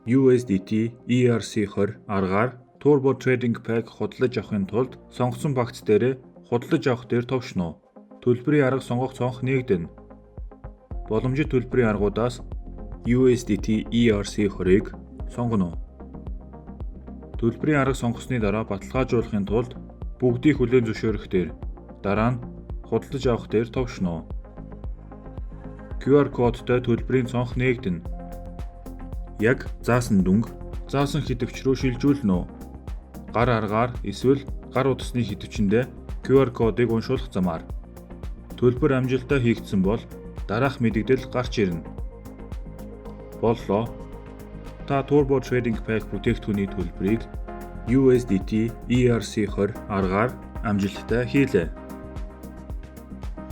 USDT ERC20 аргаар Turbo Trading Pack худалдаж авахын тулд сонгосон багц дээрээ худалдаж авах дээр товшно уу. Төлбөрийн арга сонгох цонх нээгдэнэ. Боломжит төлбөрийн аргуудаас USDT ERC20-ыг сонгоно. Төлбөрийн арга сонгосны дараа баталгаажуулахын тулд бүгдийг хүлээн зөвшөөрөх дээр, дараа нь худалдаж авах дээр товшно. QR кодтой төлбөрийн цонх нээгдэнэ. Яг заасан дүнг заасан хэтэвч рүү шилжүүлнэ үү? Гар аргаар эсвэл гар утасны хэтэвчэндээ QR кодыг уншуулах замаар. Төлбөр амжилттай хийгдсэн бол дараах мэдэгдэл гарч ирнэ. Боллоо. Та Turbo Trading Pack бүтээгдэхүүний төлбөрийг USDT ERC20 аргаар амжилттай хийлээ.